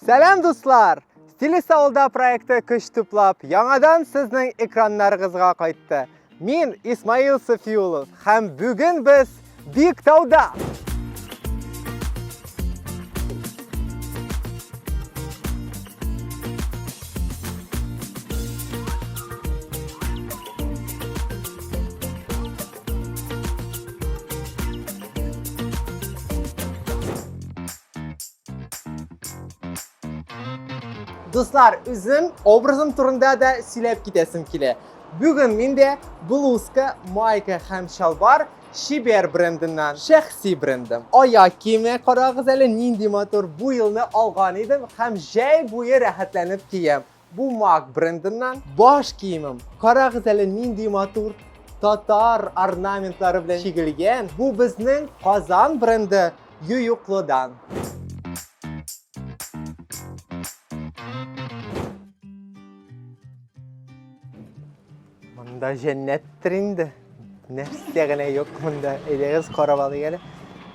Сәлам, дуслар! Стилист авылда проекты көч туплап, яңадан сезнең экраннарыгызга кайтты. Мин Исмаил Софиулов һәм бүген без Биектауда. Дуслар, үзем образым турында да сөйләп китәсем килә. Бүген миндә блузка, майка һәм чалбар Чибәр брендыннан, шәхси брендым. Аяк киеме карагыз әле, нинди матур. Бу елны алган идем һәм җәй буе рәхәтләнеп киям. Бу Мак брендыннан. Баш киемем. Карагыз әле, нинди матур татар орнаментлары белән чигелгән. Бу безнең Казан бренды Ююклыдан. Монда җәннәттер инде. Нәрсә генә юк монда. Әйдәгез карап алыйк әле.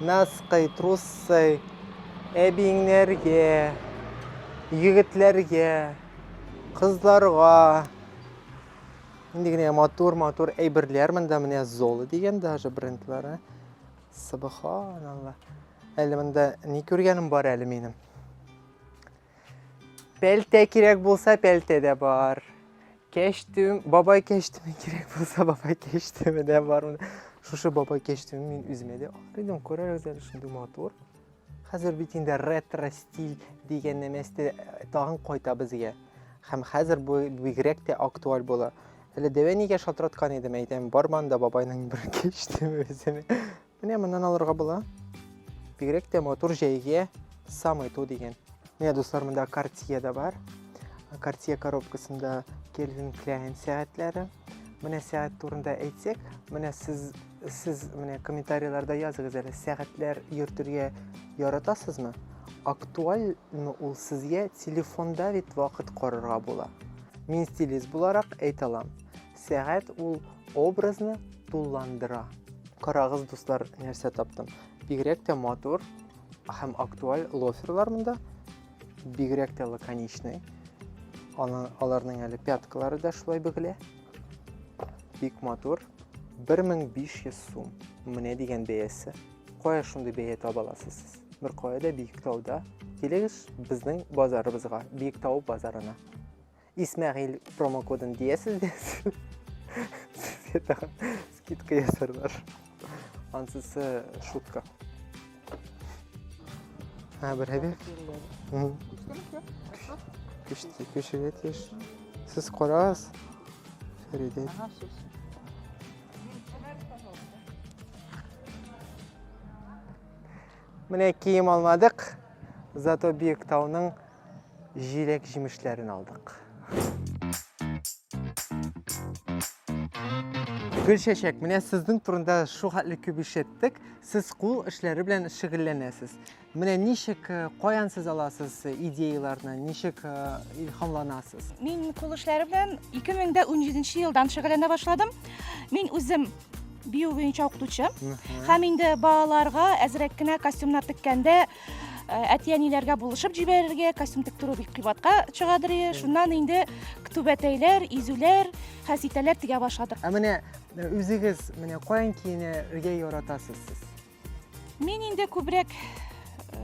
Носки, трусы, әбиңнәргә, егетләргә, кызларга. Нинди генә матур-матур әйберләр монда менә Зола дигән даже брендлары. Субханалла. Әле монда ни күргәнем бар әле минем. Пәлтә кирәк булса, пәлтә дә бар. Кәчтүм, бабай кәчтүме кирәк булса, бабай кәчтүме дә бар. Шушы бабай кәчтүме мин үземә дә алыр идем. Күрәгез әле, шундый матур. Хәзер бит инде ретро стиль дигән нәмәсе э, тагын кайта безгә. Һәм хәзер бу бигрәк тә актуаль була. Әле дәвә нигә шалтыраткан идем, әйтәм, барман да бабайның бер кәчтүме үземә. Менә моннан алырга була. Бигрәк тә матур җәйгә самый то дигән. Менә дуслар, монда Cartier да бар. Cartier коробкасында Calvin Klein сәгатьләре. Менә сәгать турында әйтсәк, менә сез сез менә комментарийларда языгыз әле, сәгатьләр йөртергә яратасызмы? Актуальмы ул сезгә? Телефонда бит вакыт карарга була. Мин стилист буларак әйтә алам. Сәгать ул образны тулландыра. Карагыз, дуслар, нәрсә таптым. Бигрәк тә матур һәм актуаль лоферлар монда. Бигрәк тә лаконичный. Аның, аларның әле пяткалары да шулай бөгелә. Бик матур. 1500 сум. Менә дигән бәясе. Кая шундый бәя таба аласыз сез? Бер кая да Биектауда. Килегез безнең базарыбызга, Биектау базарына. Исмәгыйль промокодын диясез дә сезгә тагын скидка ясарлар. Ансысы шутка. Ә, бер әбе. Күчте, күчергә тиеш. Сез карагыз. Фәридә. Менә кием алмадык, зато Биектауның җиләк-җимешләрен алдык. Гөлчәчәк, менә сезнең турында шу хәтле күп ишеттек. Сез кул эшләре белән шөгыльләнәсез. Менә ничек, э, каян сез аласыз идеяларны, ничек э, илһамланасыз? Мин кул эшләре белән 2017 елдан шөгыльләнә башладым. Мин үзем бию буенча укытучы. Һәм инде балаларга әзрәк кенә костюмнар теккәндә э, әти-әниләргә булышып җибәрергә, костюм тектерү бик кыйбатка чыгадыр. Шуннан инде түбәтәйләр, изүләр, хәситәләр тегә башладык. Ә менә э, үзегез менә каян киенергә яратасыз сез? Мин инде күбрәк э,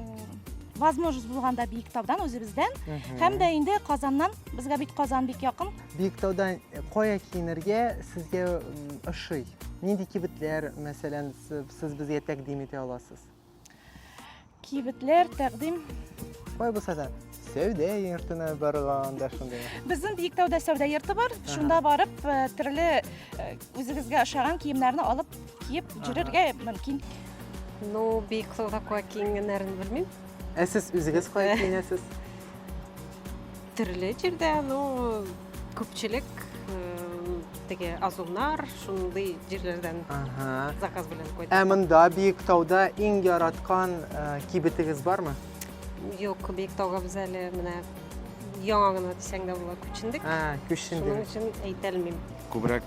возможность булганда Биектаудан үзебездән һәм дә инде Казаннан, безгә бит Казан бик якын. Биектаудан кая киенергә сезгә ошый? Нинди кибетләр, мәсәлән, сез безгә тәкъдим итә аласыз? Кибетләр тәкъдим. Кая булса да, сәүдә йортына барганда шундый. Безнең Биектауда сәүдә йорты бар. Шунда барып, э, төрле э, үзегезгә ошаган киемнәрне алып киеп йөрергә мөмкин. Ну, Биектауда кая киенгәннәрен белмим. Ә сез үзегез кая киенәсез? Төрле җирдә, ну, күпчелек э, теге Озоннар, шундый җирләрдән Ага. заказ белән кайтам. Ә монда Биектауда иң яраткан э, кибетегез бармы? Юк, Биектауга без әле менә яңа гына дисәң дә була күчендек. А, күчендек. Шуның өчен әйтә алмыйм. Күбрәк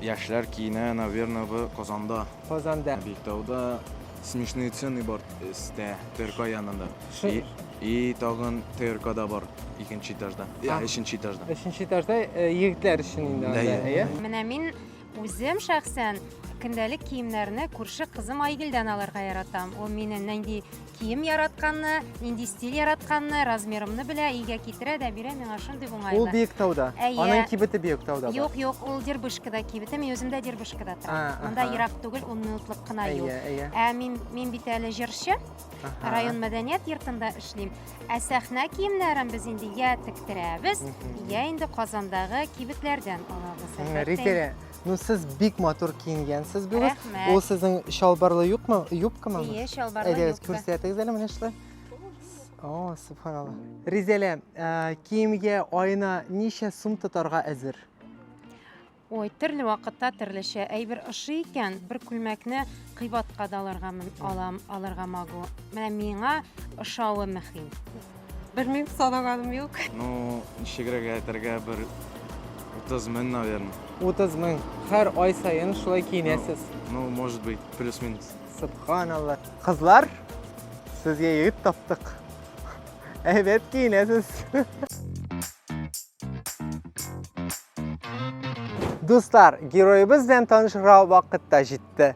яшьләр киенә, наверное, в Казанда. Казанда. Биектауда смешные цены бар өстә, ТРК янында. Шу- И, И тагын ТРКда бар, икенче этажда. Я, өченче этажда. Өченче этажда э, егетләр өчен инде анда, әйе? Менә мин үзем шәхсән көндәлек киемнәрне күрше кызым Айгөлдән алырга яратам. Ул мине нинди кием яратканны, нинди стиль яратканны, размерымны белә, өйгә китерә дә бирә, миңа шундый уңайлы. Ул Биектауда. Әйе. Аның кибете Биектауда бар. Юк, юк, ул Дербышкада кибете, мин үзем дә Дербышкада торам. Монда ерак түгел, 10 минутлык кына юл. Әйе, әйе. Ә мин мин бит әле җырчы. Район мәдәният йортында эшлим. Ә сәхнә киемнәрен без инде я тектерәбез, я инде Казандагы кибетләрдән алабыз. Рителя, ну сез бик матур киенгәнсез бүген. Рәхмәт. Ул сезнең чалбарлы юкмы, юбкамы? Ие, чалбарлы Әйдәгез, юбка. күрсәтегез әле менә шулай. О, субханалла. Ризәлә, э, киемгә аена ничә сум тотарга әзер? Ой, төрле вакытта төрлечә. Әйбер ошый икән, бер күлмәкне кыйбатка да алырга алам, алырга могу. Менә миңа ошавы мөһим. Белмим, санаганым юк. Ну, ничегрәк әйтергә, бер 30 мең, наверное. 30 мең. Һәр ай саен шулай киенәсез. Ну, может быть, плюс-минус. Субханалла. Кызлар, сезгә егет таптык. Әйбәт киенәсез. Дуслар, героебыз белән танышырга вакыт та җитте.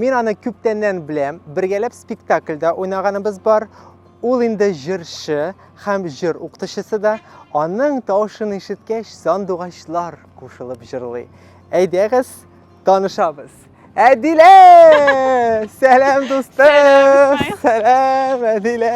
Мин аны күптәннән беләм, бергәләп спектакльдә уйнаганыбыз бар. Ул инде җырчы һәм җыр укытучысы да. Аның тавышын ишеткәч, сандугачлар кушылып җырлый. Әйдәгез, танышабыз. Әдилә! Сәлам, дустым! Сәлам, Әдилә!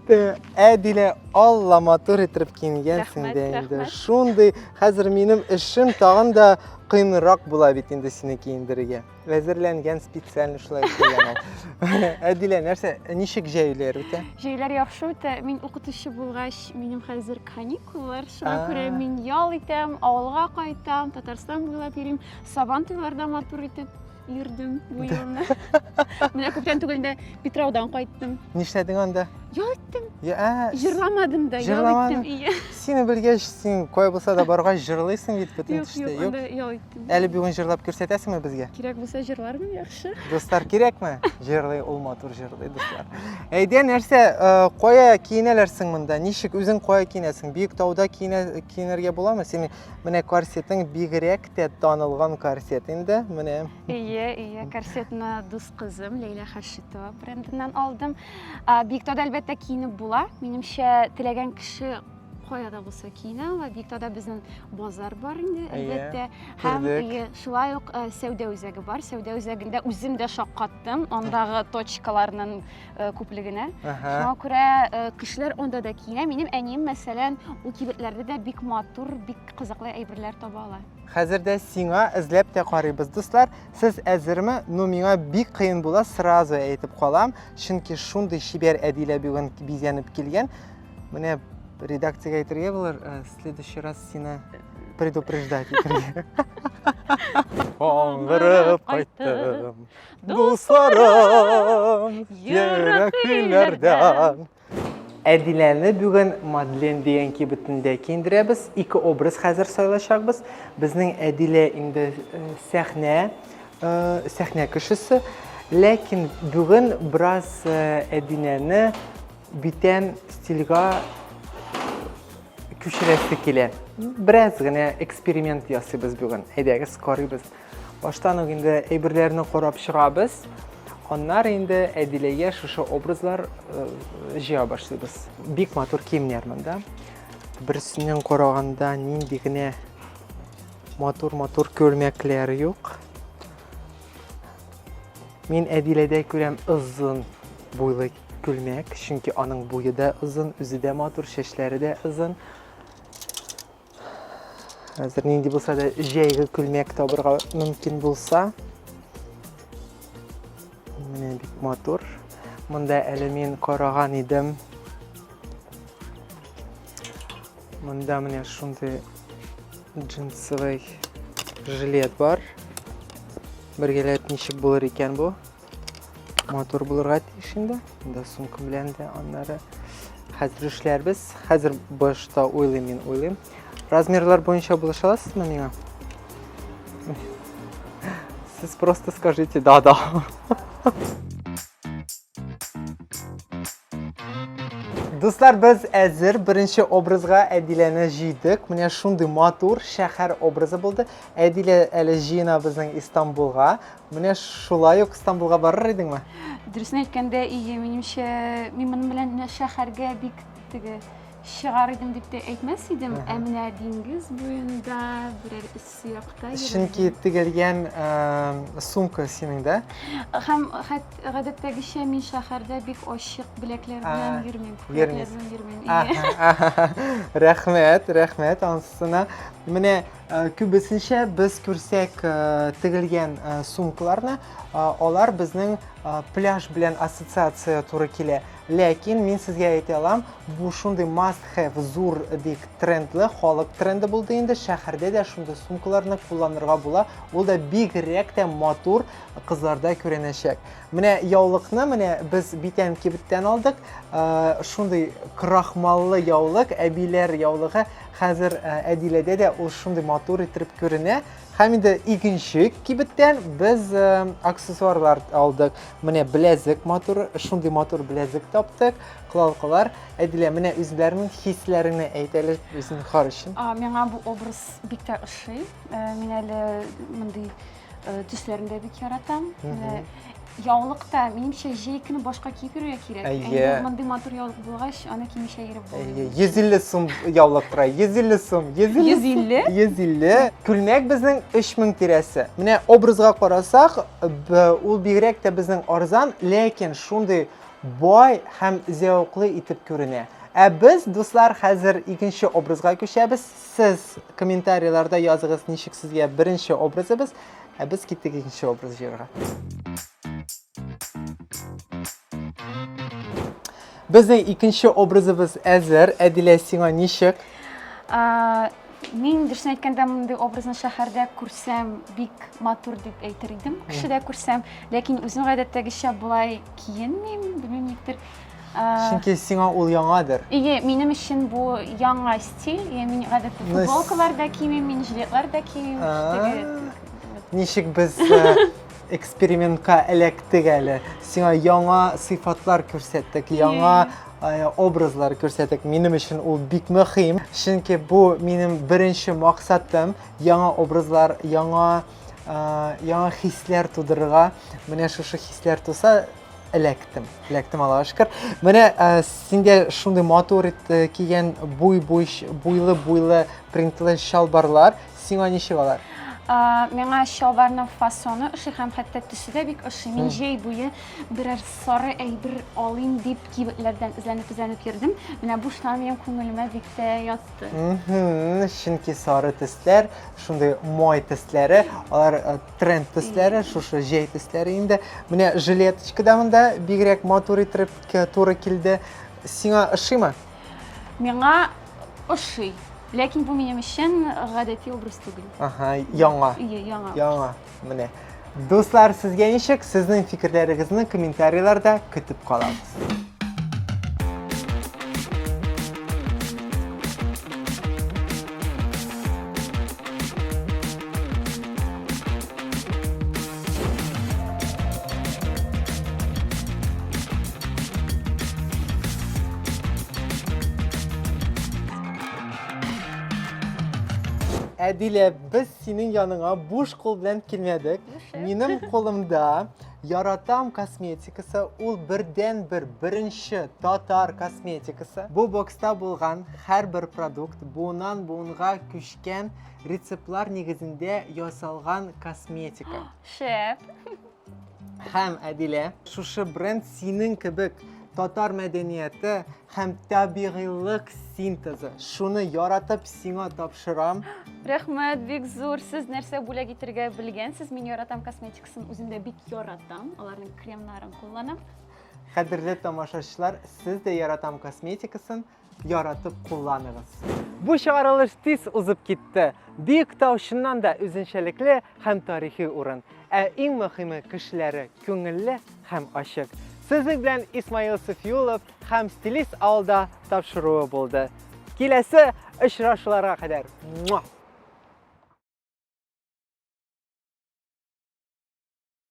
Әдилә, Алла матур итеп киенгәнсең дә инде. Шундый, хәзер минем эшем тагын да кыенрак була бит инде сине киендерергә. Әзерләнгән специально шулай эшләгән ул. Әдилә, нәрсә, ничек җәйләр үтә? Җәйләр яхшы үтә. Мин укытучы булгач, минем хәзер каникуллар. Шуңа күрә мин ял итәм, авылга кайтам, Татарстан буйлап йөрим. Сабан туйларда матур итеп йөрдем бу елны. Менә күптән түгел инде Питраудан кайттым. Нишләдең анда? Ял иттем. Я, Җырламадым да, ял иттем. Ие. Сине белгәч, син кая булса да баргач җырлыйсың бит бөтен төштә. Юк, юк, анда ял иттем. Әле бүген җырлап күрсәтәсеңме безгә? Кирәк булса җырлармын, яхшы. Дуслар, кирәкме? Җырлый, ул матур җырлый, дуслар. Әйдә, нәрсә, э, кая киенәләр соң монда? Ничек үзең кая киенәсең? Биек тауда киенә, киенергә буламы? Синең Менә корсетың бигрәк тә танылган корсет инде, менә. Ие, ие, корсетны дус кызым Ләйлә Хашитова брендыннан алдым. Биектауда әлбәттә киенеп була. Минемчә, теләгән кеше кая да булса киенә ала. Биектауда безнең базар бар инде, әлбәттә. Һәм ие, шулай ук сәүдә үзәге бар. Сәүдә үзәгендә үзем дә шаккаттым андагы точкаларның күплегенә. Шуңа күрә кешеләр анда да киенә. Минем әнием, мәсәлән, ул кибетләрдә дә бик матур, бик кызыклы әйберләр таба ала. Хәзер дә сиңа эзләп тә карыйбыз, дуслар. Сез әзерме? Ну, миңа бик кыен була, сразу әйтеп калам. Чөнки шундый чибәр Әдилә бүген бизәнеп килгән. Менә редакциягә әйтергә булыр, следующий раз сине предупреждать итәргә. Аңгырып кайттым. Дусларым, ерак илләрдән. Әдиләне бүген Мадлен дигән кибетендә киендерәбез. Ике образ хәзер сайлашакбыз. Безнең Әдилә инде э, сәхнә, э, сәхнә кешесе. Ләкин бүген бераз э, Әдиләне бүтән стильгә күчерәсе килә. Бераз генә эксперимент ясыйбыз бүген. Әйдәгез, карыйбыз. Баштан ук инде әйберләрне карап чыгабыз. Аннары инде Әдиләгә шушы образлар э, җыя башлыйбыз. Бик матур киемнәр монда. Берсеннән караганда нинди генә матур-матур күлмәкләр юк. Мин Әдиләдә күрәм озын буйлы күлмәк, чөнки аның буе да озын, үзе дә матур, чәчләре дә озын. Хәзер нинди булса да җәйге күлмәк табырга мөмкин булса. Менә бик матур. Монда әле мин караган идем. Монда менә шундый джинсовый жилет бар. Бергәләп ничек булыр икән бу? Матур булырга тиеш инде. Монда сумка белән дә аннары хәзер эшләрбез. Хәзер башта уйлыйм мин, уйлыйм. Размерлар буенча булыша аласызмы миңа? Сез просто скажите да-да. Дуслар, без әзер беренче образга Әдиләне җыйдык. Менә шундый матур шәһәр образы булды. Әдилә әле җыена безнең Истанбулга. Менә шулай ук Истанбулга барыр идеңме? Дөресен әйткәндә, ие, минемчә, мин моның белән менә шәһәргә бик теге чыгар идем дип тә әйтмәс идем. Ә менә диңгез буенда берәр эссе якта йөрер Чөнки идем. тегелгән сумка синең дә. Һәм гадәттәгечә мин шәһәрдә бик ачык беләкләр белән йөрмим, күкрәкләр белән йөрмим. Рәхмәт, рәхмәт анысына. Менә күбесенчә без күрсәк тегелгән сумкаларны, алар безнең пляж белән ассоциация туры килә. Ләкин мин сезгә әйтә алам, бу шундый must have зур дик трендлы, халык тренды булды инде, шәһәрдә дә шундый сумкаларны кулланырга була. Ул да бигрәк тә матур кызларда күренәчәк. Менә яулыкны менә без битән кибеттән алдык. Шундый крахмаллы яулык, әбиләр яулыгы. Хәзер Әдиләдә дә ул шундый матур итеп күренә. Һәм инде икенче кибеттән без аксессуарлар алдык. Менә беләзек матур, шундый матур беләзек таптык, кылалкалар. Әдилә, менә үзләренең хисләреңне әйт әле зинһар өчен. Миңа бу образ бик тә ошый. Мин әле мондый төсләрен дә бик яратам. Менә яулык та, минемчә, җәй көне башка киеп йөрергә кирәк. Әйе. Мондый матур яулык булгач, аны кимичә йөреп булмый. Әйе, 150 сум яулык тора. 150 сум. 150? 150. Күлмәк безнең 3000 тирәсе. Менә образга карасак, ул бигрәк тә безнең арзан, ләкин шундый бай һәм зәвыклы итеп күренә. Ә без, дуслар, хәзер икенче образга күчәбез. Сез комментарийларда языгыз, ничек сезгә беренче образыбыз, ә без киттек икенче образ җыярга. Безнең икенче образыбыз әзер. Әдилә, сиңа ничек? Мин дөресен әйткәндә, мондый образны шәһәрдә күрсәм, бик матур дип әйтер идем, кешедә күрсәм. Ләкин үзем гадәттәгечә болай киенмим, белмим никтер. Чөнки сиңа ул яңадыр. Ие, минем өчен бу яңа стиль. Ие, мин гадәттә футболкалар да кимим, мин жилетлар да кимим. Ничек без экспериментка эләктек әле. Сиңа яңа сыйфатлар күрсәттек, яңа образлар күрсәттек. Минем өчен ул бик мөһим, чөнки бу минем беренче максатым, яңа образлар, яңа яңа хисләр тудырырга. Менә шушы хисләр туса, эләктем. Эләктем, Аллага шөкер. Менә э, синдә шундый матур ит, э, кигән буй-буй буйлы-буйлы принтлы чалбарлар. Сиңа ничек алар? Миңа чалбарның фасоны ошый һәм хәтта төсе дә бик ошый. Мин җәй буе берәр сары әйбер алыйм дип кибетләрдән эзләнеп-эзләнеп йөрдем. Менә бу штан минем күңелемә бик тә ятты. Чөнки сары төсләр, шундый май төсләре, алар э, тренд төсләре, шушы җәй төсләре инде. Менә жилеточка да монда бигрәк матур итеп туры килде. Сиңа ошыймы? Миңа ошый. Ләкин бу минем өчен гадәти образ түгел. Ага, яңа. Ие, яңа. Яңа. Менә. Дуслар, сезгә ничек? Сезнең фикерләрегезне комментарийларда көтеп калабыз. Әдилә, без синең яныңа буш кул белән килмәдек. Минем кулымда Яратам косметикасы, ул бердән-бер беренче татар косметикасы. Бу бокста булган һәрбер продукт буыннан буынга күчкән рецептлар нигезендә ясалган косметика. Шәп. Һәм Әдилә, шушы бренд синең кебек татар мәдәнияте һәм табигыйлык синтезы. Шуны яратып сиңа тапшырам. Рәхмәт, бик зур. Сез нәрсә бүләк итергә белгәнсез. Мин яратам косметикасын, үзем дә бик яратам. Аларның кремнарын кулланам. Кадерле тамашачылар, сез дә яратам косметикасын яратып кулланыгыз. Бу чыгарылыш тиз узып китте. Биектау чыннан да үзенчәлекле һәм тарихи урын. Ә иң мөһиме кешеләре күңелле һәм ачык. Сезнең белән Исмаил Суфиулов һәм Стилист авылда тапшыруы булды. Киләсе очрашуларга кадәр. Муа!